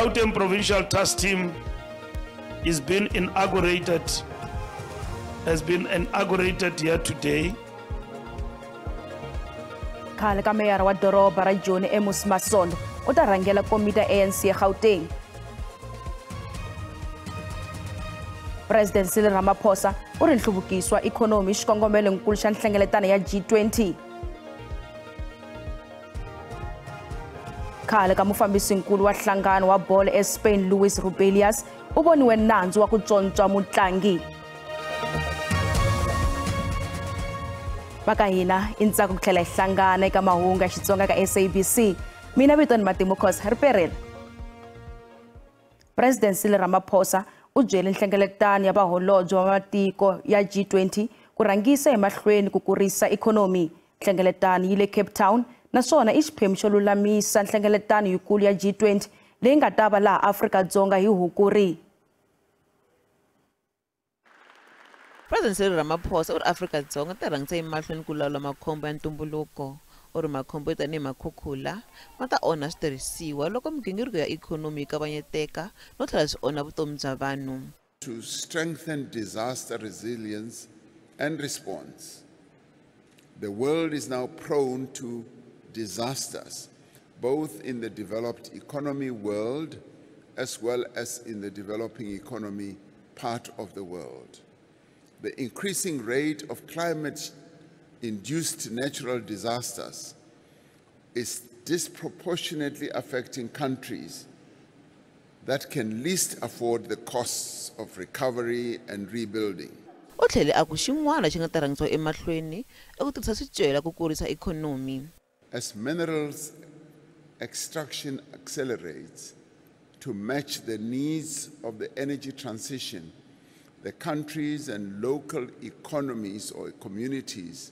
Gauteng Provincial Task Team is being inaugurated, has been inaugurated here today. Khale ka meyara wa doroba ra Joni Amos Masondo u ta rhangela komiti ya ANC eGauteng. President Cyril Ramaphosa u ri nhluvukiso wa ikhonomi i xikongomelonkulu xa nhlengeletano ya G20. Khale ka mufambisinkulu wa nhlangano wa bolo eSpain Luis Rubiales u voniwe nandzu wa ku tswontswa mutlangi. Va ka hina i ntsako ku tlhela hi hlangana eka mahungu ya Xitsonga ka SABC. Mina vito ni Matimu Khosa Riperile. President Cyril Ramaphosa u byele nhlengeletano ya vaholobye va matiko ya G20 ku rhangisa emahlweni ku kurisa ikhonomi. Nhlengeletano yi le Cape Town naswona i xiphemu xo lulamisa nhlengeletano yikulu ya G20 leyi nga ta va laha Afrika-Dzonga hi Hukuri. President Cyril Ramaphosa u ri Afrika-Dzonga ta rhangisa emahlweni ku lawula makhombo ya ntumbuluko. U ri makhombo yo tanihi makhukhula ma ta onha switirhisiwa loko migingiriko ya ikhonomi yi kavanyeteka no tlhela swi onha vutomi bya vanhu. To strengthen disaster resilience and response. The world is now prone to disasters, both in the developed economy world as well as in the developing economy part of the world. The increasing rate of climate-induced natural disasters is disproportionately affecting countries that can least afford the costs of recovery and rebuilding. U tlhele a ku xin'wana xi nga ta rhangisiwa emahlweni i ku tirhisa swicelwa ku kurisa ikhonomi. As minerals extraction accelerates to match the needs of the energy transition, the countries and local economies or communities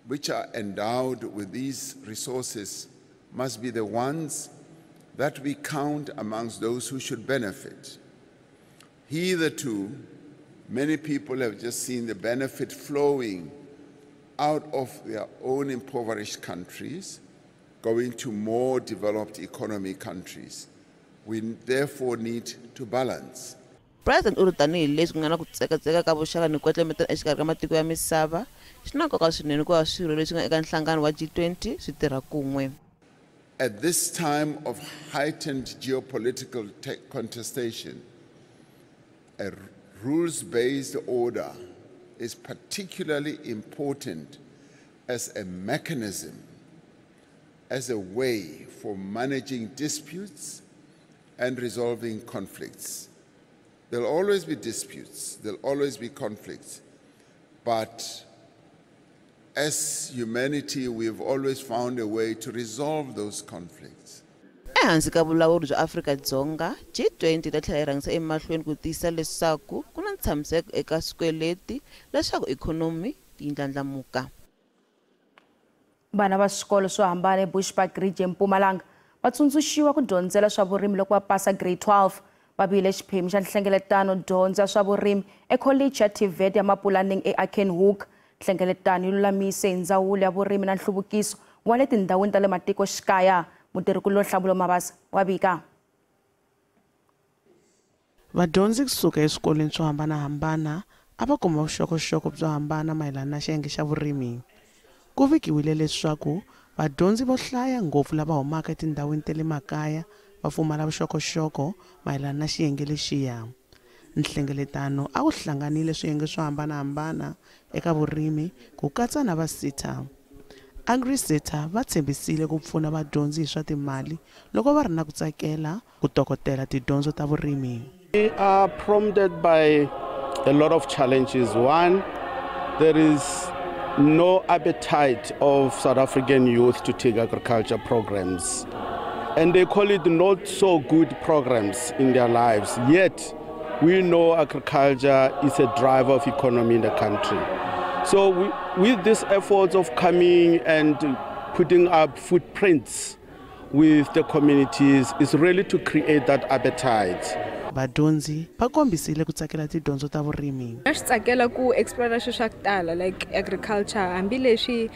which are endowed with these resources must be the ones that we count amongst those who should benefit. Hitherto, many people have just seen the benefit flowing out of their own impoverished countries, going to more developed economy countries. We therefore need to balance. President u ri tanihileswi ku nga na ku tsekatseka ka vuxaka ni kwetlembetana exikarhi ka matiko ya misava, swi na nkoka swinene ku va swirho leswi nga eka nhlangano wa G20 swi tirha kun'we. At this time of heightened geopolitical contestation, a rules-based order is particularly important as a mechanism, as a way for managing disputes and resolving conflicts. There'll always be disputes, there'll always be conflicts, but as humanity, we've always found a way to resolve those conflicts. Ehansi ka vulawuri bya Afrika-Dzonga, G20 ta tlhela yi rhangisa emahlweni ku tiyisisa leswaku ku na ntshamiseko eka swikweleti leswaku ikhonomi yi ndlandlamuka. Vana va swikolo swo hambana eBushbuck Ridge eMpumalanga va tsundzuxiwa ku dyondzela swa vurimi loko va pasa grade 12. Va vile xiphemu xa nhlengeletano dyondza swa vurimi ekholichi ya TVET ya Mapulaneng eAckenhoek. Nhlengeletano yi lulamise hi ndzawulo ya vurimi na nhluvukiso wa le tindhawini ta le matikoxikaya. Mutirhikuloni Nhlamulo Mabasa wa vika. Vadyondzi kusuka eswikolweni swo hambanahambana a va kuma vuxokoxoko byo hambana mayelana na xiyenge xa vurimi. Ku vikiwile leswaku vadyondzi vo hlaya ngopfu lava humaka etindhawini ta le makaya va pfumala vuxokoxoko mayelana na xiyenge lexiya. Nhlengeletano a wu hlanganile swiyenge swo hambanahambana eka vurimi ku katsa na va SETA. AgriSETA va tshembisile ku pfuna vadyondzi hi swa timali loko va ri na ku tsakela ku tokotela tidyondzo ta vurimi. We are prompted by a lot of challenges. One, there is no appetite of South African youth to take agriculture programs. And they call it not so good programs in their lives. Yet, we know agriculture is a driver of economy in the country. So with these efforts of coming and putting up footprints with the communities is really to create that appetite. Vadyondzi va kombisile ku tsakela tidyondzo ta vurimi. Na swi tsakela ku explore swilo swa ku tala like agriculture hambileswi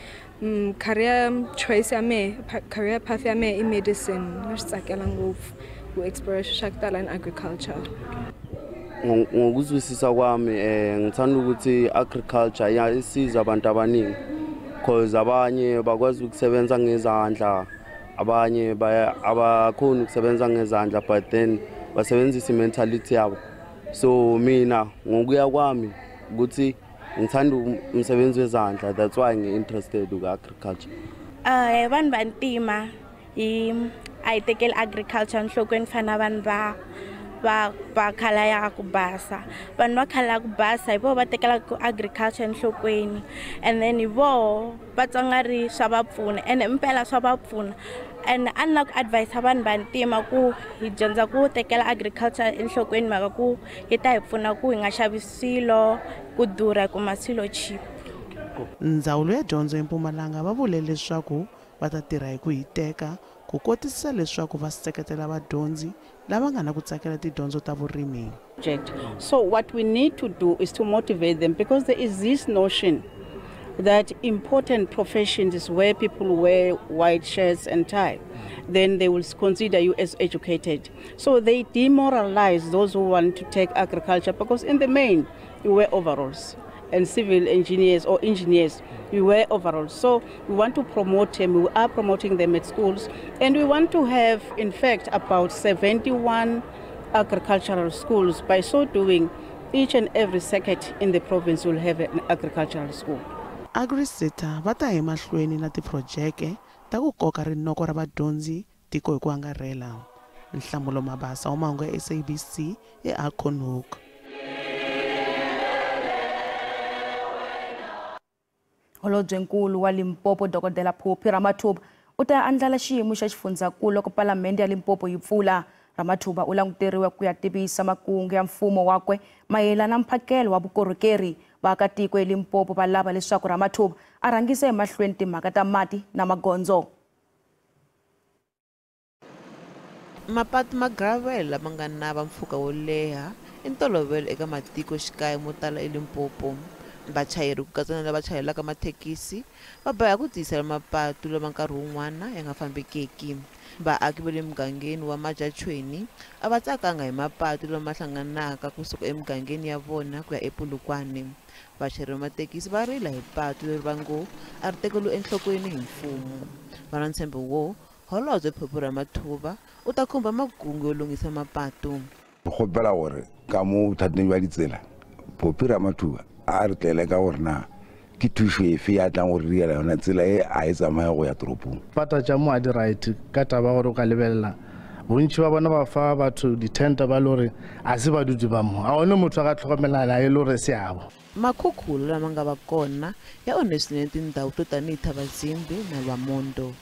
career choice ya mehe, career path ya mehe i medicine, na swi tsakela ngopfu. ku explore swilo swa ku tala in agriculture. Ngokuzwisisa kwami ngithanda ukuthi agriculture iyasiza abantu abaningi because abanye bakwazi ukusebenza ngezandla, abanye abakhoni ukusebenza ngezandla, but then basebenzisa mentality yabo. So mina ngokuya kwami ukuthi ngithanda umsebenzi wezandla, that's why ngi-interested ku-agriculture. Vanhu va ntima hi a hi tekeli agriculture enhlokweni fana vanhu va khala ya ku basa. Vanhu va khala ya ku basa hi voho va tekelaka agriculture enhlokweni, and then hi voho va twa nga ri swa va pfuna, ene impela swa va pfuna. And a ni lava ku advise vanhu va ntima ku hi dyondza ku tekela agriculture enhlokweni mhaka ku yi ta hi pfuna ku hi nga xavi swilo ku durha, hi kuma swilo cheap. Ndzawulo ya dyondzo eMpumalanga va vule leswaku va ta tirha hi ku hiteka ku kotisisa leswaku va seketela vadyondzi lava nga na ku tsakela tidyondzo ta vurimi. So what we need to do is to motivate them, because there is this notion that important professions is where people wear white shirts and tie. Then they will consider you as educated. So they demoralize those who want to take agriculture, because in the main, you wear overalls. And civil engineers or engineers, we wear overalls. So we want to promote them. We are promoting them at schools. And we want to have, in fact, about 71 agricultural schools. By so doing, each and every circuit in the province will have an agricultural school. AgriSeta va ta emahlweni na tiphurojeke ta ku koka rinoko ra vadyondzi tiko hi ku angarhela. Nhlamulo Mabasa wa mahungu ya SABC eAcornhoek. Holobyenkulu wa Limpopo Dr. Phophi Ramathuba u ta andlala xiyimo xa xifundzankulu loko palamende ya Limpopo yi pfula. Ramathuba u languteriwe ku ya tivisa makungu ya mfumo wakwe mayelana na mphakelo wa vukorhokeri. Vaakatiko eLimpopo va lava leswaku Ramathuba a rhangisa emahlweni timhaka ta mati na magondzo. Mapatu ma gravel lama nga nava mpfhuka wo leha i ntolovelo eka matikoxikaya mo tala eLimpopo. Vachayeri ku katsa na lava chayelaka mathekisi va boheka ku tiyisela mapatu lama nkarhi wun'wana ya nga fambekeki. Vaaki va le mugangeni wa Majachweni a va tsakanga hi mapatu lama hlanganaka kusuka emugangeni ya vona ku ya ePolokwane. Vachayeri va mathekisi va rila hi patu leri va ngo a ri tekeriwi enhlokweni hi mfumo. Va na ntshembo wo Holobye Phophi Ramathuba u ta khumba makungu yo lunghisa mapatu. Kgopela gore ka mo bothateng bja ditsela Phophi Ramathuba a re tlele ka gore na ke thušo efe ya tlang gore diela yona tsela e a e tsamaya go ya toropong. Pata tša mo a di right ka taba gore o ka lebelela bontši ba bona ba fa batho di-tente ba le gore a se badudi ba mo, a one motho a ka tlhokomelana e le gore seabo. Makhukhulo lama nga va kona ya onhe swinene tindhawu to tanihi Thabazimbi na Lwamondo.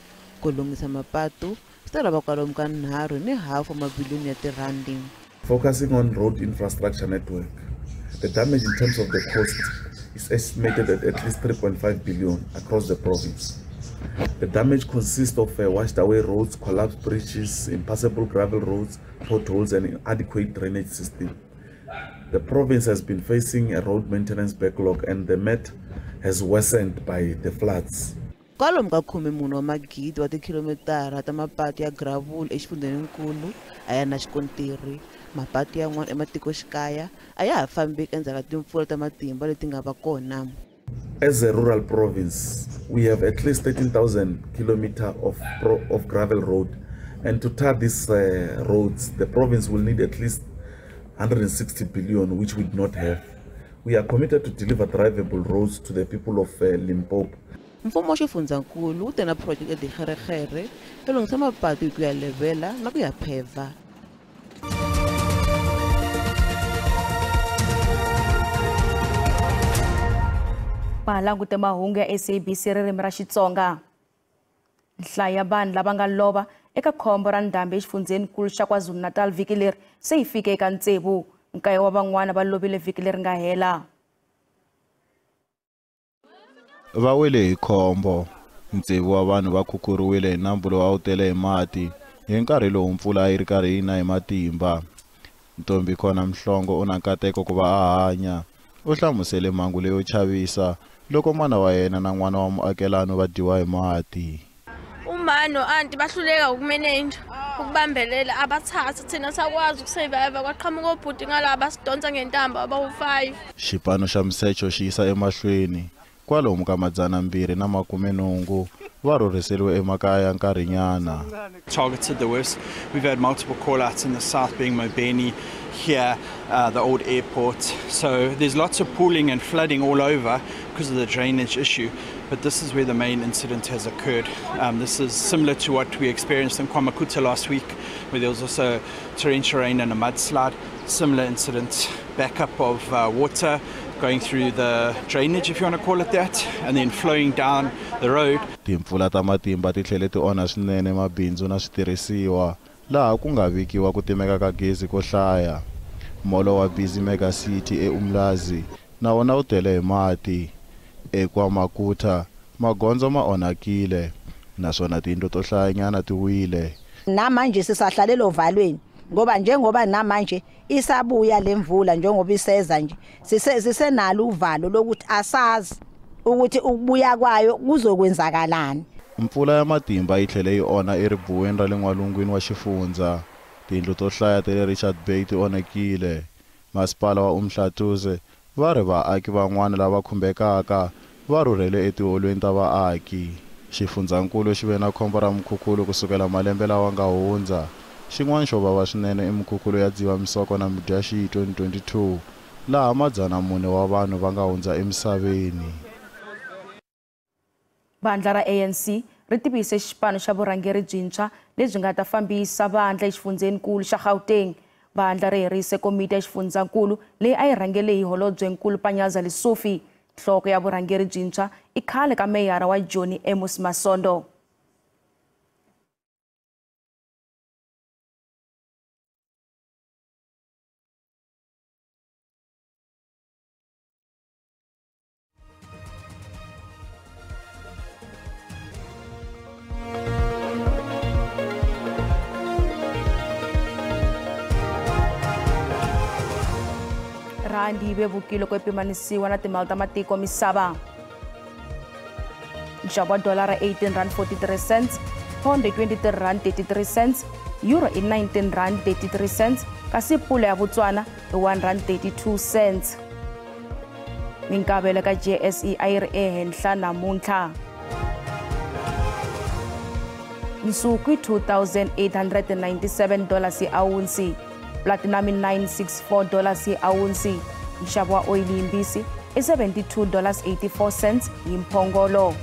Ku lunghisa mapatu swi ta lava kwalomu ka 3.5 mabiliyoni ya tirhandi. Focusing on road infrastructure network, the damage in terms of the cost is estimated at least 3.5 billion across the province. The damage consists of washed away roads, collapsed bridges, impassable gravel roads, potholes, and inadequate drainage system. The province has been facing a road maintenance backlog, and the met has worsened by the floods. Kwalomu ka 14 wa magidi wa tikhilomitara ta mapatu ya gravula exifundzheninkulu a ya na xikontiri. Mapatu yan'wana ematikoxikaya a ya ha fambeki endzhaku ka timpfula ta matimba leti nga va kona. As a rural province, we have at least 13,000 kilometers of gravel road, and to tar these roads, the province will need at least 160 billion, which we do not have. We are committed to deliver drivable roads to the people of Limpopo. Mfumo wa xifundzankulu wu te na phurojeke Dikgerekgere yo lunghisa mapatu hi ku ya levela na ku ya phevha. Va langute mahungu ya SABC ririmi ra Xitsonga. Nhlayo ya vanhu lava nga lova eka khombo ra ndhambi exifundzheninkulu xa KwaZulu-Natal vhiki leri se yi fike eka 6. 9 wa van'wana va lovile vhiki leri nga hela. Va wele hi khombo. 6 wa vanhu va khukhuriwile hi nambu lowu a wu tele hi mati hi nkarhi lowu mpfula a yi ri karhi yi na hi matimba. Ntombi Khona Mhlongo u na nkateko ku va a hanya. U hlamusele mhangu leyo chavisa loko mana wa yena na n'wana wa muakelani va dyiwa hi mati. Uma no-anti bahluleka ukumenenja. Ukubambelela abathathu thina sakwazi ukusurvive kwaqhamuka obhuti ngalaba sidonsa ngentambo abawu5. Xipano xa misecho xi yisa emahlweni kwalomu ka 280 va rhurhiseriwe emakaya ya nkarhinyana. Targeted the worst. We've had multiple call-outs in the south, being Mobeni, here, the old airport. So there's lots of pooling and flooding all over because of the drainage issue. But this is where the main incident has occurred. This is similar to what we experienced in KwaMakhutha last week, where there was also torrential rain and a mudslide. Similar incident, backup of water going through the drainage, if you want to call it that, and then flowing down the road. Timpfula ta matimba ti tlhele ti onha swinene mabindzu na switirhisiwa laha ku nga vikiwa ku timeka ka gezi ko hlaya. Molo wa Busy Mega City eUmlazi na wona wu tele hi mati. EKwaMakhutha magondzo ma onhakile naswona tiyindlu to hlayanyana ti wile. Namanje sisahlalela ovalweni ngoba njengoba namanje isabuya lemvula njengoba iseza nje sisenalo uvalo lokuthi asazi ukuthi ukubuya kwayo kuzokwenzakalani. Mpfula ya matimba yi tlhele yi onha eribuweni ra le n'walungwini wa xifundza. Tiyindlu to hlaya ta le Richard Bay ti onhakile. Masipala wa Umhlathuze va ri vaaki van'wana lava khumbekaka va rhurhele etiholweni ta vaaki. Xifundzankulu xi ve na khombo ra mukhukhulo kusukela malembe lawa nga hundza. Xin'wana xo vava swinene i mikhukhulo ya Dzivamisoko na Mudyaxihi 2022 laha 400 wa vanhu va nga hundza emisaveni. Vandla ra ANC ri tivise xipano xa vurhangeri byintshwa lebyi nga ta fambisa vandla exifundzeninkulu xa Gauteng. Vandla ri herise komiti ya xifundzankulu leyi a yi rhangele hi holobyenkulu Panyaza Lesufi. Nhloko ya vurhangeri byintshwa i khale ka meyara wa Joni Amos Masondo. Randi yi vevukile ku pimanisiwa na timali ta matiko misava. Nxavo wa dolara R18.43, pound R23.33, euro i R19.33, kasi pula ya Botswana i R1.32. Minkavelo ka JSE a yi ri ehenhla namuntlha. Nsuku i $2,897 hi awunsi. Platinum i $964 hi awunsi. Nxavo wa oyili yimbisi i $72.84 hi mphongolo.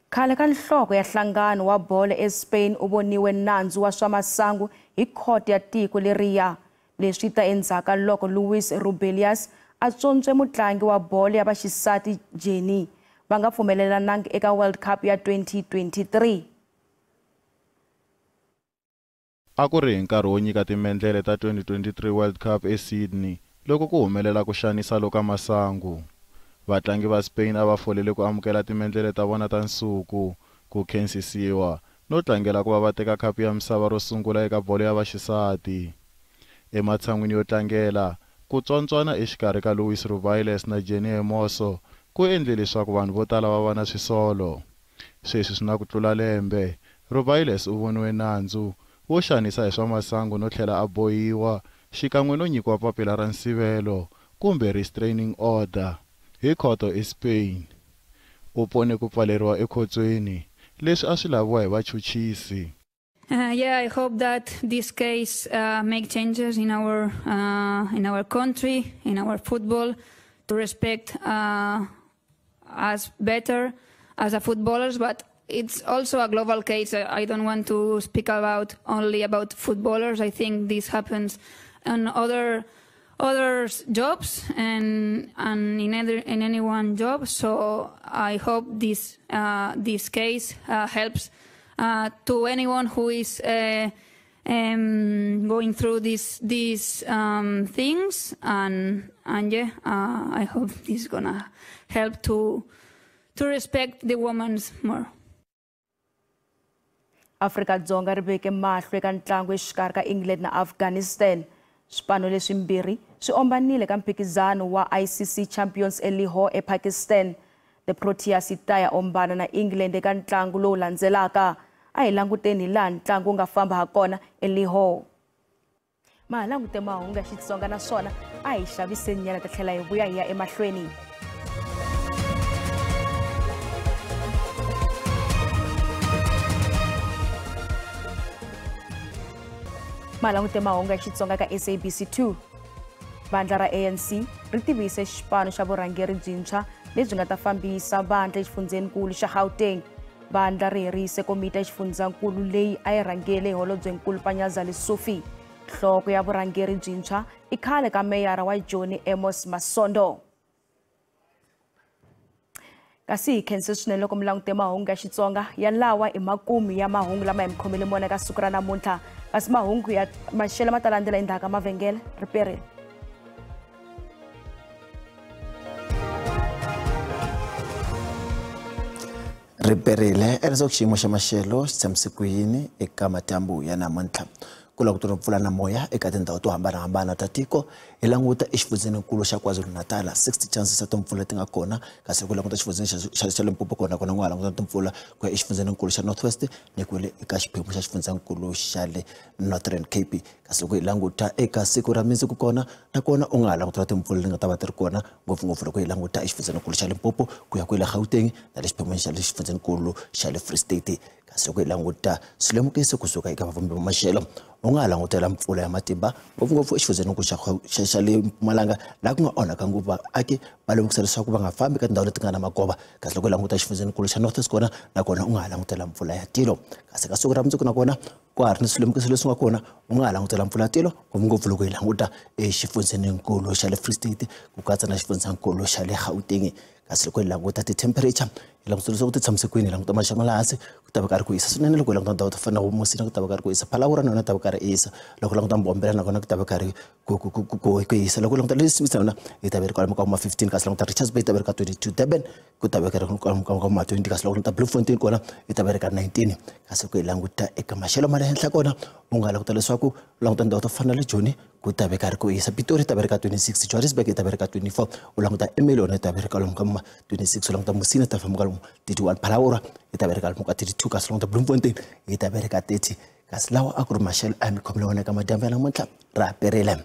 Khale ka nhloko ya nhlangano wa bolo eSpain u voniwe nandzu wa swa masangu hi khoto ya tiko leriya. Leswi ta endzhaku loko Luis Rubiales a tsontswe mutlangi wa bolo ya vaxisati Jenny va nga pfumelelanangi eka World Cup ya 2023. A ku ri hi nkarhi wo nyika timendlele ta 2023 World Cup eSydney loko ku humelela ku xanisa loka masangu. Vatlangi va Spain a va folele ku amukela timendlele ta vona ta nsuku, ku khensisiwa no tlangela ku va va teka khapu ya misava ro sungula eka bolo ya vaxisati. Ematshan'wini yo tlangela, ku tsontswana exikarhi ka Luis Rubiales na Jenny Hermoso ku endle leswaku vanhu vo tala va va na swisolo. Sweswi swi na ku tlula lembe, Rubiales u voniwe nandzu wo xanisa hi swa masangu no tlhela a bohiwa xikan'we no nyikiwa papila ra nsivelo kumbe restraining order hi khoto eSpain. U pone ku pfaleriwa ekhotsweni leswi a swi laviwa hi vachuchisi. Yeah, I hope that this case make changes in our country, in our football, to respect us better as a footballers. But it's also a global case. I don't want to speak about only about footballers. I think this happens in other jobs and in any one job. So I hope this this case helps to anyone who is going through these things, and yeah, I hope this is gonna help to respect the women more. Afrika-Dzonga ri veke mahlo eka ntlangu exikarhi ka England na Afghanistan. Swipano leswimbirhi swi ombanile ka mphikizano wa ICC Champions eLahore ePakistan. The Proteas yi ta ya ombana na England eka ntlangu lowu landzelaka. A hi languteni laha ntlangu wu nga famba ha kona eLahore. Ma ha langute mahungu ya Xitsonga naswona a hi xaviseni nyana ta tlhela hi vuya hi ya emahlweni. Ma langute mahungu ya Xitsonga ka SABC 2. Vandla ra ANC ri tivise xipano xa vurhangeri byintshwa lebyi nga ta fambisa vandla exifundzhenikulu xa Gauteng. Vandla ri herise komiti ya xifundzankulu leyi a yi rhangele hi holobyenkulu Panyaza Lesufi. Nhloko ya vurhangeri byintshwa i khale ka meyara wa Joni Amos Masondo. Kasi hi khense swinene loko mi langute mahungu ya Xitsonga ya lawa i makumu ya mahungu lama hi mi khomele mona ka siku ra namuntlha. Kasi mahungu ya maxelo ma ta landzela endzhaku ka mavhengele. Riperile. Riperile leswaku xiyimo xa maxelo xi tshamise ku yini eka madyambu ya namuntlha. Ku lava ku tiva mpfula na moya eka tindhawu to hambanahambana ta tiko, hi languta exifundzheninkulu xa KwaZulu-Natal 60 chances ta timpfula ti nga kona, kasi loko languta exifundzheni xa Limpopo kona kona u nga ha languta timpfula ku ya exifundzheninkulu xa North West ni ku le eka xiphemu xa xifundzankulu xa le Northern Cape. Kasi loko hi languta eka siku ra mundzuku kona na kona u nga ha languta timpfula leti nga ta va ti ri kona ngopfungopfu loko hi languta exifundzheninkulu xa Limpopo ku ya kwele Gauteng na le xiphemuni xa le xifundzheninkulu xa le Free State. Kasi loko hi languta swilemukiso kusuka eka vavumbi va maxelo, u nga ha langutela mpfula ya matimba ngopfungopfu exifundzheninkulu xa le Mpumalanga laha ku nga onhaka ngopfu vaaki va lemukisa leswaku va nga fambi ka tindhawu leti nga na magova. Kasi loko hi languta xifundzheninkulu xa North West kona na kona u nga ha langutela mpfula ya tilo. Kasi ka siku ra mundzuku na kona ka ha ri ni swilemukiso leswi nga kona, u nga ha langutela mpfula ya tilo ngopfungopfu loko hi languta exifundzheninkulu xa le Free State ku katsa na xifundzankulu xa le Gauteng. Kasi loko hi languta ti-temperature, hi languta leswaku ti tshamise kwini, hi languta maxelo ma le hansi ku ta va karhi ku hisa swinene. Loko hi languta ndhawu to fana na Musina ku ta va karhi ku hisa, Phalaborwa na yona ta va karhi hisa, loko hi languta Mbombela na kona ku ta va karhi ku hisa, loko hi languta le Smith na yona yi ta va yi ri kwalomu ka ma 15, kasi languta Richards Bay yi ta va yi ri ka 22, Durban ku ta va karhi kwalomu ka ma 20, kasi loko languta Bloemfontein kona yi ta va yi ri ka 19. Kasi loko hi languta eka maxelo ma le henhla kona, u nga languta leswaku u languta ndhawu to fana na le Joni ku ta va karhi ku hisa, Pretoria yi ta va ri ka 26, Johannesburg yi ta va ri ka 24, u languta Ermelo yi ta va ri kwalomu ka ma 26, u languta Musina yi ta famba kwalomu 31, Phalaborwa yi ta va ri kwalomu ka 32, kasi languta Bloemfontein yi ta va ri ka 30. Kasi lawa a ku ri maxelo a mi khomele wona eka madyambu ya namuntlha. Ra perile.